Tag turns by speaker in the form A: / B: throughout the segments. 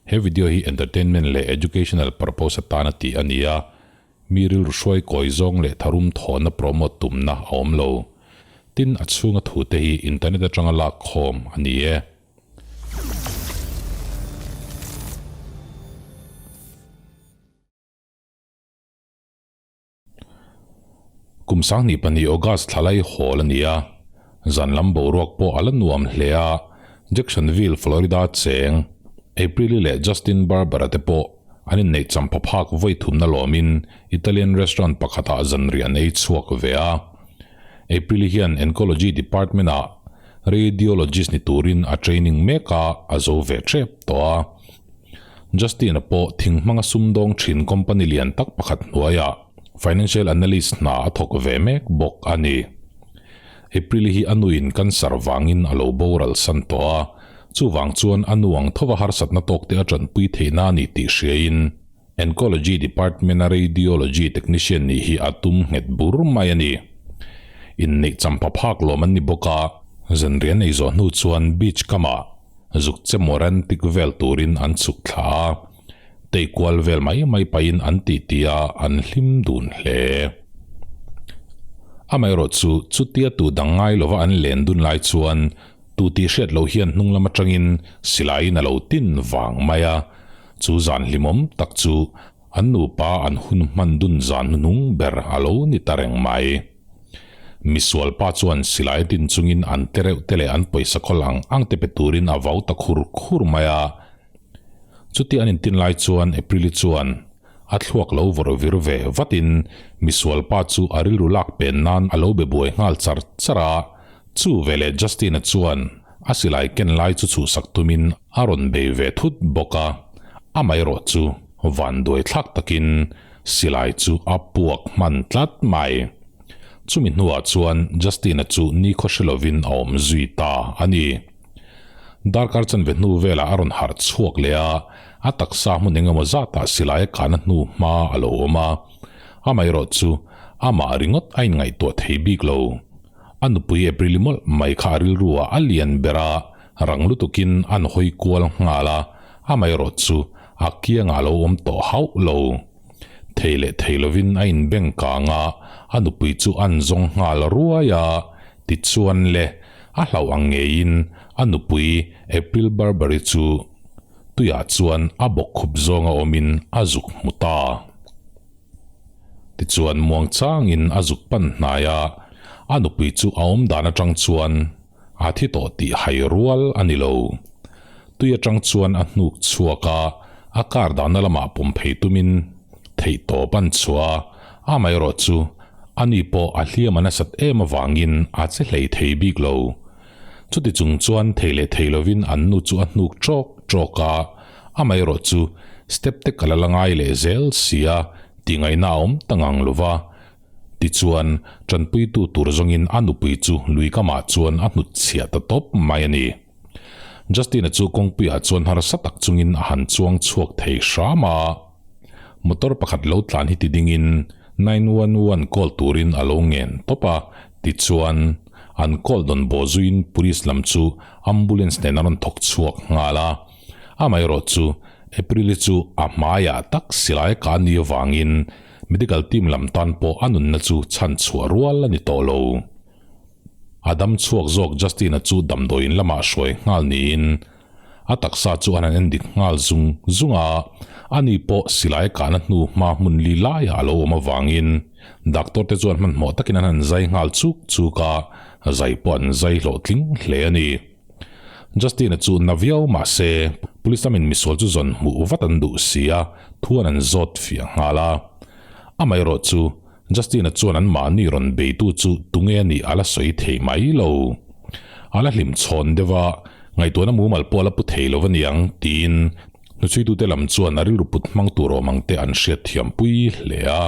A: He video hi entertainment leh educational purpose atana tih a ni a, mi rilru hruai kawi zawng leh tharum thawhna promote tumna a awm lo. Tin, a chhunga thute hi internet atanga lak khawm a ni e. Kum 2002 August thla lai hawl a ni a, zan lam boruak pawh a la nuam hle a, Jacksonville, Florida cheng April-i leh Justin Barber-a te pawh an inneih champha phak vawi thumna lawmin Italian restaurant pakhatah zanriah an ei chhuak ve a. April-i hian Oncology Department-ah Radiologist ni turin a training mek a, a zo ve tep tawh a. Justin-a pawh thing hmanga sumdawng thin company lian tak pakhat hnuaiah financial analyst hna a thawk ve mek bawk a ni. April hi a nuin cancer vangin a lo boral san tawh a, chuvang chuan a nu ang thova harsatna tawkte a tanpui theihna a ni tih hriain Oncology Department-a radiology technician nih hi a tum nghet bur mai a ni. Inneih champha phak lawm an ni bawk a, zanriah nei zawh hnu chuan beach kamah zuk che morantic vel turin an chhuk thla a, tei kual vel mai mai pahin an titi a, an hlim dun hle. Amaherawh chu chutia tu dang ngai lova an len dun lai chuan tu tih hriat loh hian hnung lam atangin silaiin a lo tin vang mai a, Chu zan hlimawm tak chu an nupa an hun hman dun zan hnuhnung ber a lo ni ta reng mai. Misual pa chuan silai din chungin an te reuh te leh an pawisa khawl ang ang te pe turin a vau ta khur khur mai a. Chuti an intin lai chuan April-i chuan a thluak lo vawrh vir ve vatin misual pa chu a rilru lak pen nan a lo be buai nghal char char a. Chu veleh Justin-a chuan a silai ken lai chu chhuhsak tumin a rawn bei ve thut bawk a, amaherawh chu vanduai thlak takin silai chu a puak hman tlat mai. Chumi hnuah chuan Justin-a chu nikhaw hre lovin a awm zui ta a ni. Darkar chanve hnu velah a rawn harh chhuak leh a, a taksa hmun engemaw zatah silai a kahna hnu hma a lo awm a, amaherawh chu amah ringawt a inngaihtuah thei bik lo. A nupui April-i mawlh mai kha a rilru ah a lian ber a, rang lutukin an hawi kual nghal a, amaherawh chu a kiangah a lo awm tawh hauh lo. Thei leh thei lovin a inbeng kang a, a nupui chu an zawng nghal ruai a, tichuan le, a hlauh ang ngeiin a nupui April Barbary chu tuiah chuan a bawkkhup zawnga awmin a zuk hmu ta. Tichuan muangchangin a zuk pan hnai a, a nupui chu a awm dan atang chuan a thi tawh tih hai rual a ni lo. Tui atang chuan a hnuk chhuak a, a kar dahna lamah pawm phei tumin theihtawp an chhuah a, amaherawh chu ani pawh a hliam a nasat em avangin a che hlei thei bik lo. Chuti chung chuan thei leh thei lovin an nu chu a hnuk tawk tawk a, Amaherawh chu step te ka la la ngai leh zel sia tih ngaihna a awm ta ngang lo va. Tichuan, tanpuitu tur zawngin a nupui chu lui kamah chuan a hnutchhiah ta tawp mai a ni. Justin-a chu kawngpuiah chuan harsa tak chungin a han chuang chhuak thei hram a. Motor pakhat lo tlan hi ti dingin 911 call turin a lo ngen tawp a, tichuan, an call dawn bawh zuiin police lam chu ambulance nen a rawn thawk chhuak nghal a. Amaherawh chu April-i chu a hmaiah tak silai ka ni avangin medical team lam tan pawh a nunna chu chhan chhuah rual a ni tawh lo. A dam chhuak zawk Justin-a chu damdawiin lamah hruai nghal niin a taksa chu an han en dik nghal zung zung a, ani pawh silai kahna hnu hma hmun li laiah a lo awm avangin doctor te chuan hmanhmawh takin an han zai nghal chuk chuk a, zai pawh an zai hlawhtling hle a ni. Justin-a chu na viau mah se, police lamin misual chu zawn hmuh vat an duh si a, thuan an zawt fiah nghal a. Amaherawh chu, Justin-a chuan an mahni rawn beitu chu tunge a nih a la sawi thei mai lo. A la hlim chhawn deuh a, ngaihtuahna mumal pawh a la pu thei lo a niang, tiin hnuchhuitute lam chuan a rilru put hmang tur awm ang te an hriatthiampui hle a.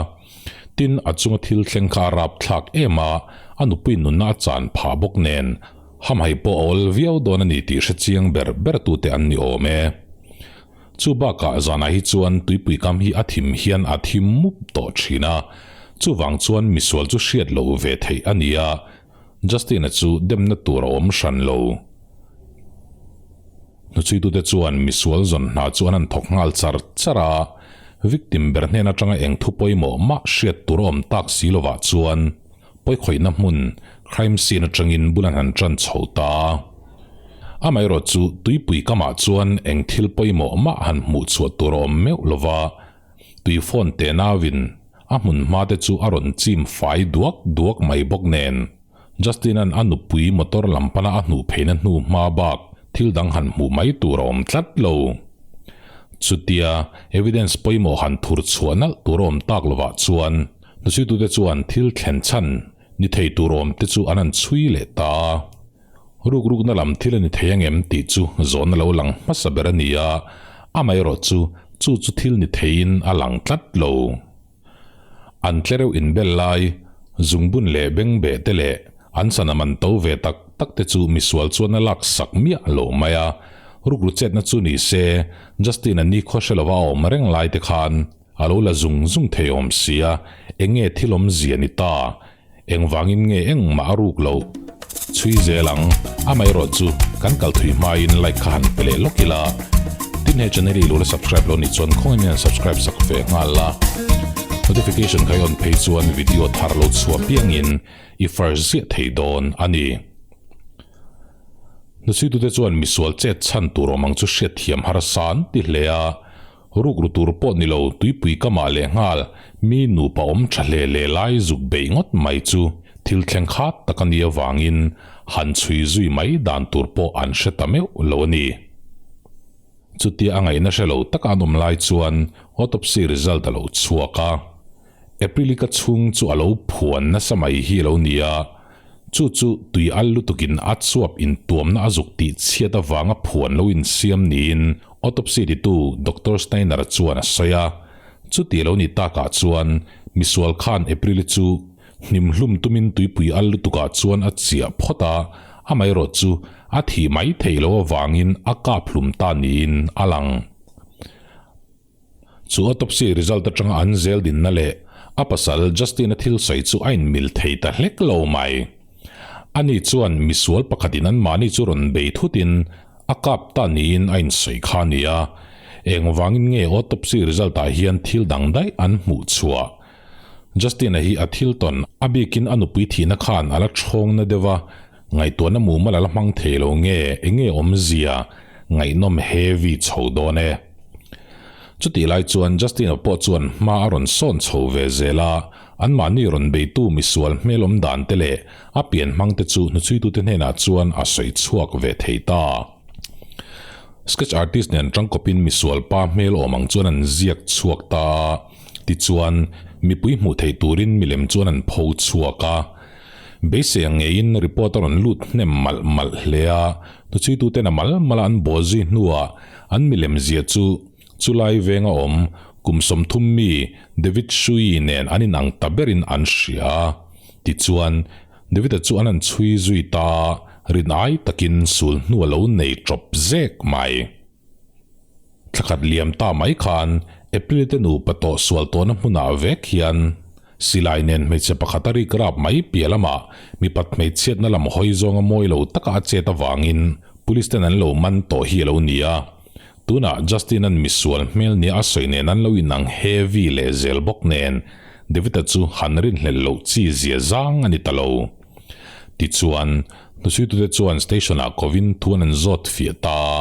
A: Tin, a chunga thil thleng kha a rapthlak em a, a nupui nunna a chan phah bawk nen, Hamhai pawh a awl viau dawn a ni tih hre chiang ber ber tute an ni awm e. Chu bakah zanah hi chuan tuipui kam hi a thim hian a thim mup tawh thin a, chuvang chuan misual chu hriat loh ve theih a ni a, Justin-a chu demna tur a awm hran lo. Hnuchhuitute chuan misual zawn hna chu an han thawk nghal char char a, victim ber hnen atanga eng thu pawimawh mah hriat tur a awm tak si lovah chuan pawikhawihna hmun, crime scene, atangin bul an han tan chho ta a. Amaherawh chu tuipui kamah chuan eng thil pawimawh mah han hmuh chhuah tur a awm meuh lova, tui phone teh nauin a hmun hma te chu a rawn chim fai duak duak mai bawk nen. Justin-a'n a nupui motor lam pana a hnuh pheina hnu hma bak thil dang han hmuh mai tur a awm tlat lo. Chutia evidence pawimawh han thur chhuah nalh tur a awm tak lovah chuan hnuchhuitute chuan thil thlen chhan ni thei tur awm te chu an han chhui leh ta a. Rukrukna lam thil a ni thei angem tih chu zawhna lo lang hmasa ber a ni a, amaherawh chu chu chu thil ni theiin a lang tlat lo. An tlereuh inbel lai, zungbun leh bengbeh te leh an sana man to ve tak tak te chu misual chuan a lak sak miah lo mai a. Rukru chetna chu ni se, Justin-a nikhua hre lova a awm reng lai te khan a lo la zung zung thei awm sia, eng nge thil awmzia ni ta? Engvangin nge engmah a ruk loh? Chhui zel ang, amaherawh chu kan kal thui hmain like kha han pe leh lawk ila. Tin he channel i lo la subscribe lo nih chuan khawngaih min han subscribe sak ve nghal la. Notification kha i on phei chuan video thar lo chhuah piangin i first ziah thei dawn a ni. Hnuchhuitute chuan misual chet chhan tur awm ang chu hriatthiam harsa an ti hle a. Rukru tur pawh ni lo tuipui ka mah leh nghal mi nupa awm tha hle hle lai zuk beih ngawt mai chu thil thleng khat tak a nih avangin han chhui zui mai dan tur pawh an hre ta meuh lo a ni. Chutia a ngaihna hre lo taka an awm lai chuan autopsy result a lo chhuak a. April-i ka chhung chu a lo phuan nasa mai hi a lo ni a, chu chu tui al lutukin a chuap intuamna a zuk tih chhiat avanga phuan lo insiam niin autopsy titu Doctor Steiner chuan a sawi a. Chuti a lo ni takah chuan misual khan April-i chu hnimhlum tumin tuipui al lutukah chuan a chiah phawt a, amaherawh chu a thih mai theih loh avangin a kap hlum ta niin a lang. Chu autopsy result atanga an zel dinna leh a pasal Justin-a thil sawi chu a inmil thei ta hlek lo mai. Ani chuan misual pakhatin anmahni chu rawn bei thutin a kap ta niin a insawi kha a ni a. Engvangin nge autopsy result ah hian thil dang daih an hmuh chhuah? Justin-a hi a thil tawn a bikin a nupui thihna khan a la ṭhawng na deuh a, ngaihtuahna mumal a la hmang thei lo nge enge awmzia ngaihnawm heavy chho dawn e. Chutih lai chuan Justin-a pawh chuan hma a rawn sawn chho ve zel a, anmahni rawn beitu misual hmel awm dan te leh a pian hmang te chu hnuchhuitute hnenah chuan a sawi chhuak ve thei ta. Sketch artist nen tangkawpin misual pa hmel awm ang chuan an ziak chhuak ta a, tichuan mipui hmuh theih turin milem chuan an pho chhuak a. Beisei ang ngeiin report a rawn lut hnem malh malh hle a, hnuchhuituten a mal mala an bawl zui hnuah an milem zia chu chulai venga awm kum 30 mi David Shui nen an inang ta berin an hria a. Tichuan, David-a chu an han chhui zui ta a, rin ai takin sul hnu a lo nei tawp zek mai. Thlakhat liam ta mai khan April te nupa tawh sual tawhna hmunah vek hian silai nen hmeichhe pakhat a rik rap mai piah lamah mipat hmeichhiatna lam hawi zawnga mawi lo taka a chet avangin police ten an lo man tawh hi a lo ni a. Tunah Justin-a'n misual hmel nia a sawi nen an lo inang heavy leh zel bawk nen David-a chu han rinhlelh loh chi zia zang a ni ta lo. Tichuan, hnuchhuitute chuan station-ah kovin thu an an zawt fiah ta a.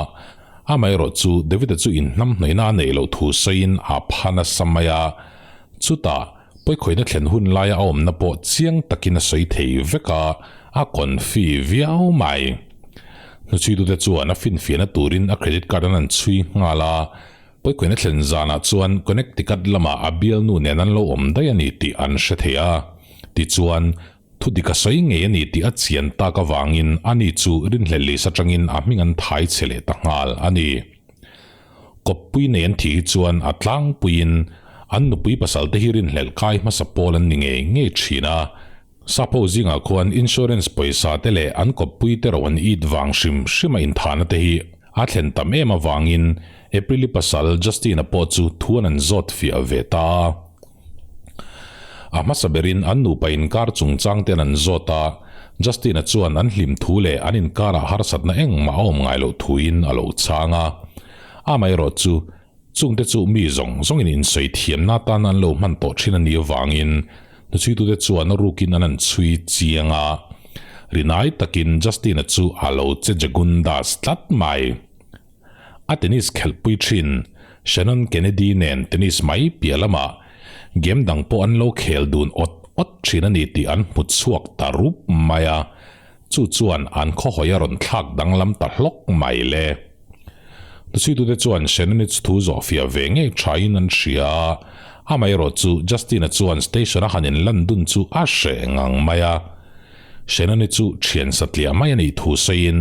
A: Amaherawh chu David-a chu inhnamhnawihna a neih loh thu sawiin a pha nasa mai a. Chutah, pawikhawihna thlen hun laia a awmna pawh chiang takin a sawi thei vek a, a confi viau mai. Hnuchhuitute chuan a finfiahna turin a credit card an an chhui nghal a. Pawikhawihna thlen zanah chuan Connecticut lamah a bialnu nen an lo awm daih a ni tih an hre thei a. Tichuan, Thu dik a sawi ngei a ni tih a chian tak avangin ani chu rinhlelh lisa atangin a hming an thai chhe leh ta nghal a ni. Kawppui nei an thih hi chuan a tlangpuiin an nupui pasal te hi rinhlelh kai hmasa pawl an ni ngei ngei thin a. Sapho zingah khuan insurance pawisa te leh an kawppui te ro an it vang hrim hrim a inthahna te hi a thlen tam em avangin April-i pasal Justin-a pawh chu thu an an zawt fiah ve ta a. A hmasa berin an nupa inkar chungchang ten an zawt a, Justin-a chuan an hlim thu leh an inkarah harsatna engmah a awm ngai loh thuin a lo chhang a. Amaherawh chu, chungte chu mi zawng zawngin insawi thiamna atan an lo hman tawh thin a nih avangin hnuchhuitute chuan a rukin an han chhui chiang a. Rinai takin Justin-a chu a lo che Jagundas tlat mai. A tennis khelhpui thin Shannon Kennedy nen tennis mai piah lamah game dang pawh an lo khel dun awt awt thin a ni tih an hmu chhuak ta rup mai a, chu chuan an khawhawi a rawn thlak danglam ta hlawk mai le. Hnuchhuitute chuan Shannon-i chu thu zawhfiah ve ngei thain an hria a, amaherawh chu Justin-a chuan station a han inlan dun chu a hreh ngang mai a, Shannon-i chu thian satliah mai a nih thu sawiin,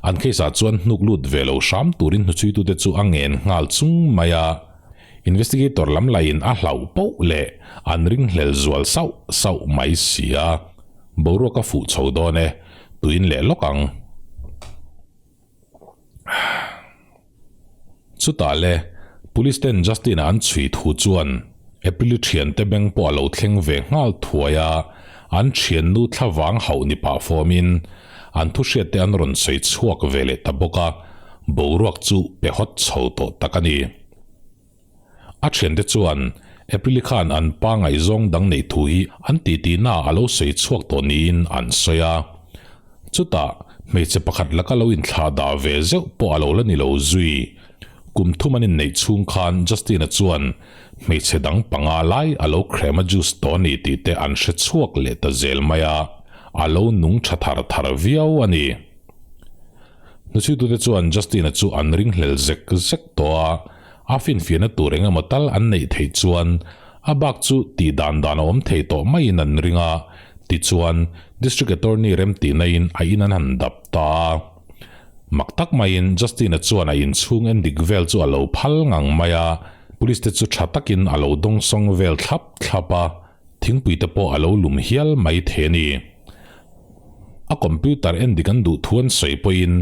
A: An case ah chuan hnuk lut ve lo hram turin hnuchhuitute chu a ngen nghal chung mai a, investigator lam lahin a hlauh poh leh an ringhlel zual sauh sauh mai si a, boruak a fuh chho dawn e, tuin leh lawk ang. Chutah le, Police ten Justin-a an chhui thu chuan April-i thiante beng pawh a lo thleng ve nghal thuai a, an thiannu thlavang hauh ni pah fawmin an thuhriatte an rawn sawi chhuak ve leh ta bawk a, boruak chu pe hawt chho tawh tak a ni. A thiante chuan April-i khan an pa ngaihzawng dang neih thu hi an titi na a lo sawi chhuak tawh niin an sawi a. Chutah hmeichhe pakhat laka lo inthlah dah ve zeuh pawh a lo la ni lo zui. Kum thum an inneih chhung khan Justin-a chuan hmeichhe dang panga lai a lo krema juice tawh a ni tih te an hre chhuak leh ta zel mai a, a lo nung tha thar thar viau a ni. Hnuchhuitute chuan Justin-a chu an ringhlel zek zek tawh a, a finfiahna tur eng emaw tal an neih theih chuan a bak chu tih dan dan a awm thei tawh maiin an ring a, tichuan District Attorney remtihna-in a in an han dap ta a. Mak tak maiin Justin-a chuan a inchhung en dik vel chu a lo phal ngang mai a, Police te chu tha takin a lo dawngsawng vel thlap thlap a, thingpui te pawh a lo lum hial mai thei a ni. A computer en dik an duh thu an sawi pawhin,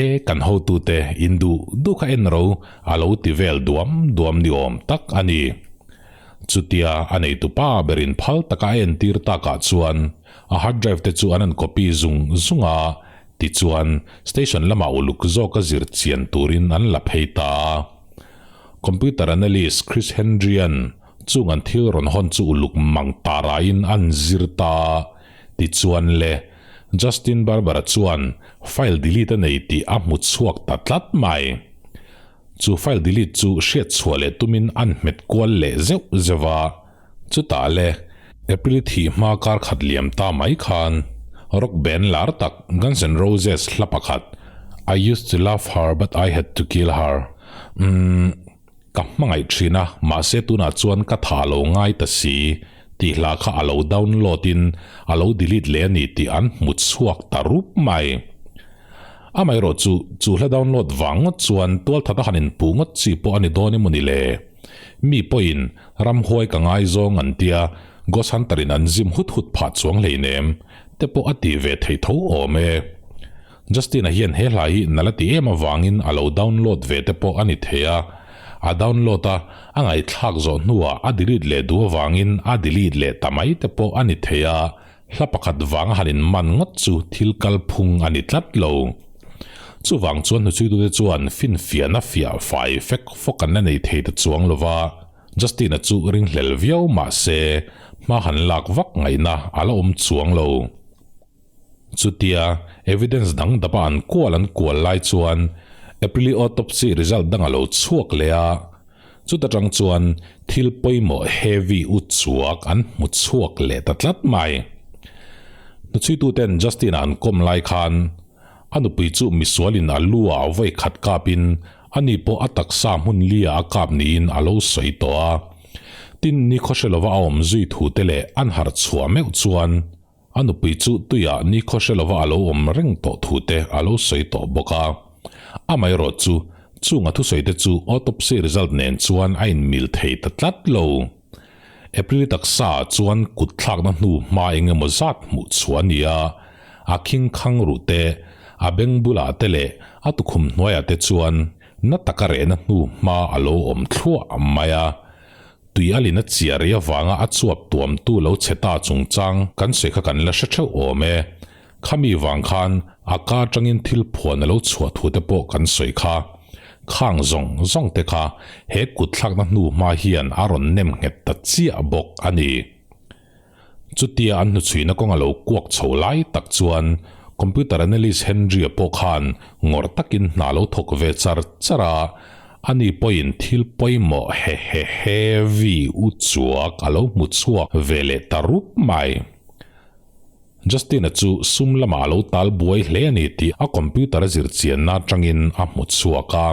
A: E, kan hotute in duh duh kha en ro, a lo ti vel duam duam ni awm tak a ni. Chutia a neitu pa berin phal taka a entir takah chuan a hard drive te chu an han copy zung zung a, tichuan station lamah uluk zawka zir chian turin an la phei ta a. Computer analyst Chris Hendry-a'n chung an thil rawn hawn chu uluk mang ta raiin an zir ta a. Tichuan le, Justin Barber-a chuan file delete a nei tih a hmu chhuak ta tlat mai. Chu file delete chu hriat chhuah leh tumin an hmet kual leh zeuh zeuh a. Chutah le, April thih hma kar khat liam ta mai khan rock band lar tak Guns N' Roses hla pakhat I used to love her but I had to kill her umm Ka hmangaih thin a, mahse tunah chuan ka tha lo ngai ta si tih hla kha a lo download in a lo delete leh a ni tih an hmu chhuak ta rup mai. Amaherawh chu, chu hla download vang ngawt chuan tualthat a han inpuh ngawt chi pawh a ni dawn emaw ni le? Mi pawhin ramhuai ka ngaizawng an tia, Ghost Hunter in an zim hut hut phah chuang hleinem te pawh a ti ve thei tho awm e. Justin-a hian he hla hi nala ti em avangin a lo download ve te pawh a ni thei a, a download a, a ngaihthlak zawh hnuah a delete leh duh avangin a delete leh ta mai te pawh a ni thei a, hla pakhat vanga han inman ngawt chu thil kalphung a ni tlat lo. Chuvang chuan hnuchhuitute chuan finfiahna fiah fai fek fawk an la nei thei ta chuang lo va, Justin-a chu ringhlel viau mah se hma han lak vak ngaihna a la awm chuang lo. Chutia evidence dang dapa an kual an kual lai chuan April-i autopsy result dang a lo chhuak leh a, chuta tang chuan thil pawimawh heavy u chuak an hmu chhuak leh ta tlat mai. Hnuchhuituten Justin-a an kawm lai khan a nupui chu misualin a lu ah vawi khat kapin ani pawh a taksa hmun lia a kap niin a lo sawi tawh a. Tin, nikhawhre lova a awm zui thu te leh an harh chhuah meuh chuan A nupui chu tuiah nikhaw hre lova a lo awm reng tawh thu te a lo sawi tawh bawk a. Amaherawh chu, chung a thusawi te chu autopsy result nen chuan a inmil thei ta tlat lo. April taksa ah chuan kut thlakna hnu hma eng emaw zat hmuh chhuah a ni a, a khing khang ruh te, a beng bulah te leh a tukhum hnuaiah te chuan na taka rehna hnu hma a lo awm thluah mai a. Tui a lin a chiah rei avanga a chuap tuamtu lo chhe ta chungchang kan sawi kha kan la hre theuh awm e. Khami vang khan a ka atangin thil phuan a lo chhuah thu te pawh kan sawi kha. Khang zawng zawng te kha he kutthlakna hnu hma hian a rawn nem nghet ta chiah bawk a ni. Chutia an hnuchhuina kawng a lo kuak chho lai tak chuan Computer Analyst Henry-a pawh khan ngawrh takin hna lo thawk ve char char a, ani pawhin thil pawimawh hehehevi u chuak a lo hmu chhuak ve leh ta rup mai. Justin-a chu sum lamah a lo tal buai hle a ni tih a computer a zir chianna atangin a hmu chhuak a.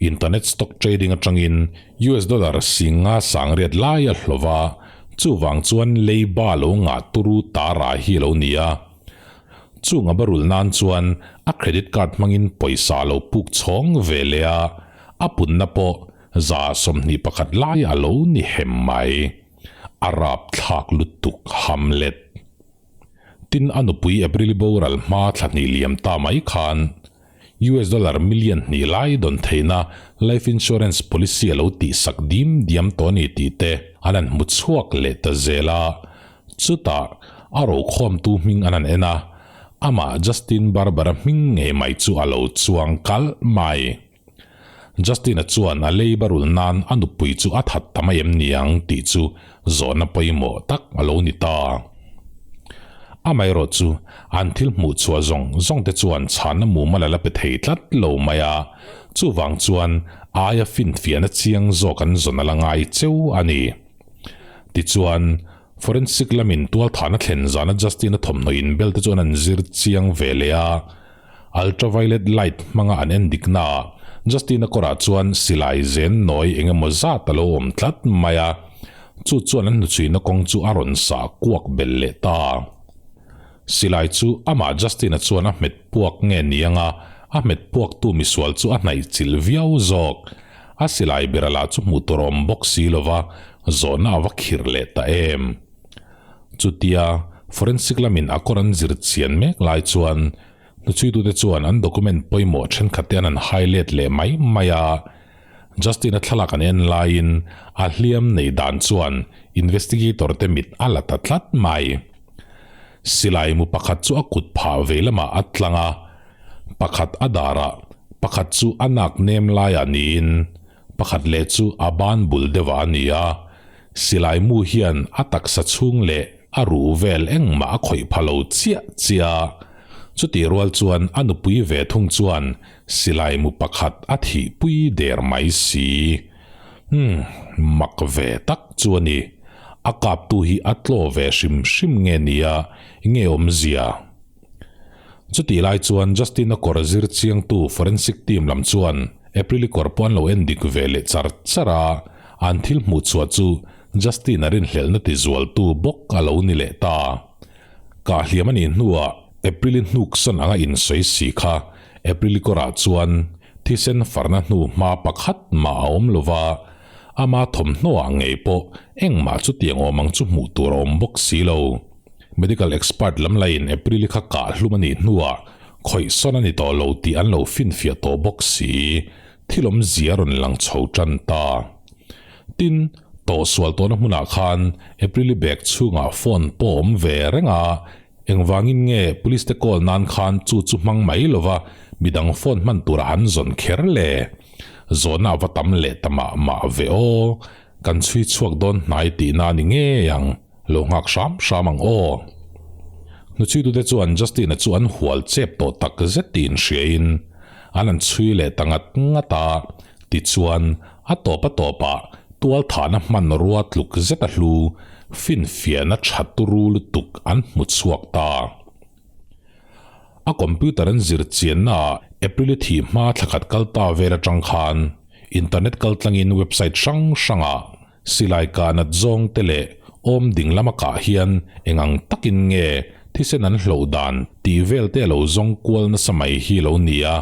A: Internet stock trading atangin US dollar singa sangriat lai a hlawh a, chuvang chuan leiba lo ngah turu tara hi a lo ni a. Chung a barul nan chuan a credit card hmangin pawisa a lo puk chhawng ve leh a, a punna pawh 21% lai a lo ni hem mai. A rapthlak lutuk Hamlet. Tin a nupui April boral hma thla hnih liam ta mai khan US dollar million hnih lai dawn theihna life insurance policy a lo tihsak dim diam tawh a ni tih te an han hmu chhuak leh ta zel a. Chutah a rokhawmtu hming an han en a, amah Justin Barbara hming ngei mai chu a lo chuang kalh mai. Justin-a chuan a leiba rulh nan a nupui chu a that ta mai em niang tih chu zawhna pawimawh tak a lo ni ta. Amaherawh chu an thil hmuh chhuah zawng zawng te chuan chhanna mumal a la pe thei tlat lo mai a, chuvang chuan aia finfiahna chiang zawk an zawn a la ngai cheu a ni. Tichuan, forensic lamin tualthahna thlen zana Justin-a thawmhnaw inbel te chuan an zir chiang ve leh a, Ultraviolet light hmanga an en dik naah Justin-a kawrah chuan silai zen nawi eng emaw zat a lo awm tlat mai a, chu chuan an hnuchhuina kawng chu a rawn sah kuak belh leh ta. Silai chu amah Justin-a chuan a hmet puak nge ni anga a hmet puaktu misual chu a hnaih chilh viau zawk. A silai bera lah chu hmuh tur a awm bawk si lova, zawhna a va khirh leh ta em. Chutia forensic lamin a kawr an zir chian mek lai chuan hnuchhuitute chuan an document pawimawh thenkhat te an han hai let leh mai mai a. Justin-a thlalak an en laiin a hliam nei dan chuan investigator te mit a la ta tlat mai. Silai mu pakhat chu a kut phah vei lamah a tlang a, pakhat a darah, pakhat chu a nak nem laiah niin Pakhat leh chu a ban bul deuhah a ni a, silai mu hian a taksa chhung leh a ruh vel engmah a khawih pha lo chiah chiah a. Chutih rual chuan a nupui ve thung chuan silai mu pakhat a thihpui der mai si. Umm, mak ve tak chu a ni. A kaptu hi a tlaw ve hrim hrim nge nia, nge awmzia? Chutih lai chuan Justin-a kawr zir chiangtu forensic team lam chuan April-i kawr pawh an lo en dik ve leh char char a, an thil hmuh chhuah chu Justin-a rinhlelhna tizualtu bawk a lo ni leh ta. Kah hliam a nih hnuah April-i hnuksawn anga insawi si kha April-i kawrah chuan thisen farna hnu hma pakhat mah a awm lo va, ama thawmhnawah ngei pawh engmah chutiang awm ang chu hmuh tur a awm bawk si lo. Medical expert lam laiin April-i kha kah hlum a nih hnuah khawih sawn a ni tawh lo tih an lo finfiah tawh bawk si, thil awmzia a rawn lang chho tan ta. Tin, tawhsual tawhna hmunah khan April-i bag chhungah phone pawh a awm ve reng a, engvangin nge police te call nan khan chu chu hmang mai lova midang phone hman tura han zawn kher le? Zawhna a va tam leh ta mah mah ve aw. Kan chhui chhuak dawn hnai tihna a ni ngei ang. Lo nghak hram hram ang aw. Hnuchhuitute chuan Justin-a chu an hual chep tawh tak zet tih inhriain an han chhui leh ta ngat ngat a, tichuan a tawp a tawpah tualthahna hmanrua tluk zet a hlu finfiahna tha turu lutuk an hmu chhuak ta. A computer an zir chiannaah April-i thih hma thla khat kal ta vel atang khan internet kaltlangin website hrang hrangah Silai kah nat zawng te leh awm ding lama kah hian eng ang takin nge thisen an hloh dan tih vel te a lo zawng kual nasa mai hi lo ni a,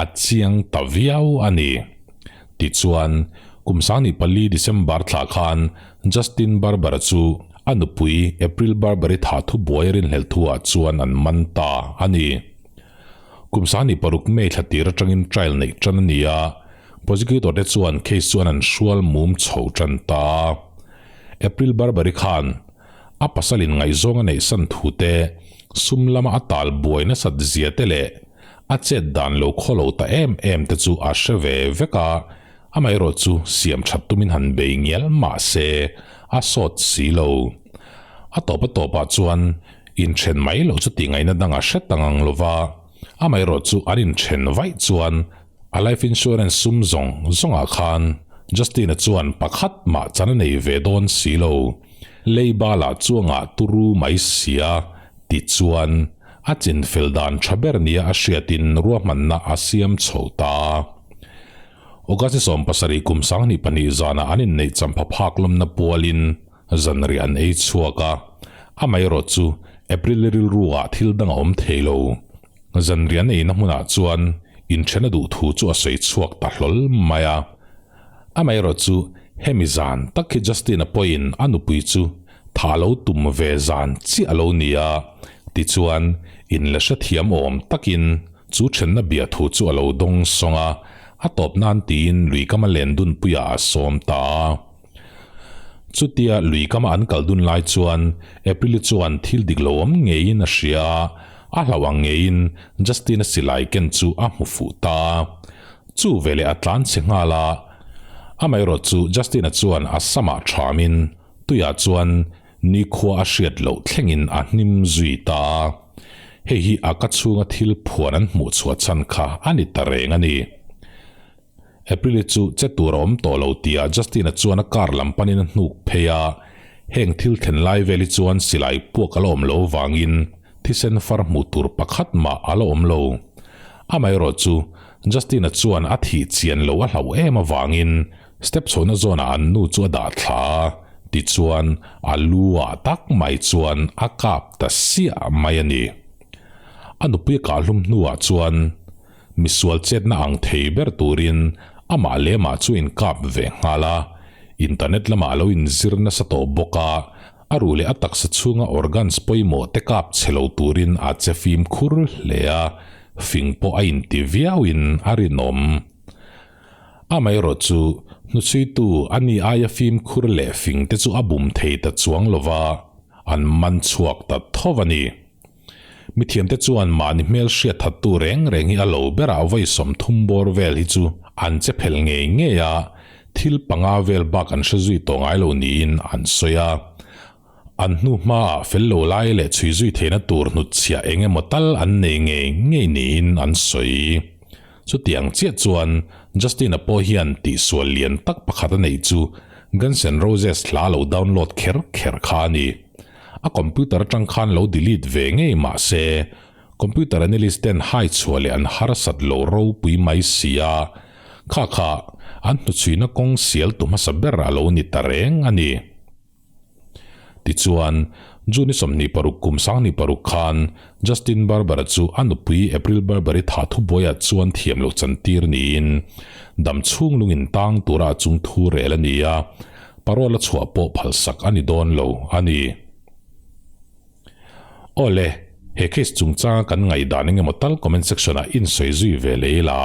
A: a chiang ta viau a ni. Tichuan, kum 24 December thlah khan Justin Barber-a chu a nupui April Barber-i thah thubuai rinhlelh thuah chuan an man ta a ni. Kum 26 May thla tir atangin trial neih tan a ni a, Prosecutor te chuan case chuan an hrual mum chho tan ta a. April Barbary khan a pasal in ngaihzawng a neih san thu te, Sum lama a tal buai nasat zia te leh a chet dan lo khaw lo ta em em te chu a hre ve vek a, amaherawh chu siam that tumin han bei ngial mah se a sawt si lo. A tawp a tawpah chuan inthen mai loh chu tihngaihna dang a hre ta ngang lo va, amaherawh chu an inthen vaih chuan a life insurance sum zawng zawngah khan Justin-a chuan pakhat mah chan a nei ve dawn si lo. Leiba lah chuangah turu mai sia tichuan a chinfel dan tha ber nia a hriatin ruahmanna a siam chho ta. August ni 17 kum 22 zanah an inneih champha phak lawmna pualin zanriah an ei chhuak a, amaherawh chu April rilru-ah thil dang a awm thei lo. Zanriah an eina hmunah chuan inthen a duh thu chu a sawi chhuak ta hlawl mai a. Amaherawh chu hemi zan tak hi Justin-a pawhin a nupui chu tha lo tum ve zan chiah a lo ni a, tichuan in la hrethiam awm takin chu thenna bia thu chu a lo dawng sawng a, a tawp nan tiin luikama len dunpuiah a sawm ta a. Chutia luikama an kal dun lai chuan April-i chuan thil dik lo awm ngeiin a hria a, a hlauh ang ngeiin Justin-a silai ken chu a hmu fuh ta a. Chu veleh a tlan chhe nghal a, amaherawh chu Justin-a chuan a samah thamin tuiah chuan nikhua a hriat loh thlengin a hnim zui ta a. Hei hi a ka chhunga thil phuan an hmuh chhuah chhan kha a ni ta reng a ni. April-i chu che tur a awm tawh lo tia Justin-a chuan a car lam panin a hnuk phei a, heng thil thlen lai vel hi chuan silai puak a la awm lo vangin thisen far hmuh tur pakhat mah a la awm lo. Amaherawh chu Justin-a chuan a thih chian lo a hlauh em avangin step chhohna zawnah an nu chu a dah thla a, tichuan a lu ah tak mai chuan a kap ta siah mai a ni. A nupui a kah hlum hnuah chuan Misual chetna ang thei ber turin amah leh amah chu inkap ve nghal a, internet lamah a lo inzir nasa tawh bawk a, a ruh leh a taksa chhunga organs pawimawh te kap chhe lo turin a che fimkhur hle a, fing pawh a inti viauin a rinawm. Amaherawh chu hnuchhuitu a ni aia fimkhur leh fing te chu a bum thei ta chuang lova, an man chhuak ta tho a ni. Mithiamte chuan mahni hmel hriat thattu reng reng hi a lo berah vawi 30 bawr vel hi chu an che phel ngei ngei a, thil panga vel bak an hre zui tawh ngai lo niin an sawi a. An hnu hmaah fel lo lai leh chhui zui theihna tur hnutchhiah eng emaw tal an nei ngei ngei niin an sawi. Chutiang chiah chuan Justin-a pawh hian tihsual lian tak pakhat a neih chu Guns N' Roses hla lo download kher kher kha a ni. A computer atang khan lo delete ve ngei mah se, computer analyst ten hai chhuah leh an harsat lo ropui mai si a, kha kha an hnuchhuina kawng sial tu hmasa ber a lo ni ta reng a ni. Tichuan, June 26 kum 26 khan Justin Barber-a chu a nupui April Barber-i tha thubuaiah chuan thiam loh chantir niin dam chhung lungin tang tura a chung thu rel a ni a, Parole a chhuah pawh phalsak a ni dawn lo a ni. Awle, he case chungchanga kan ngaihdan engemaw tal comment section ah insawi zui ve leh ila.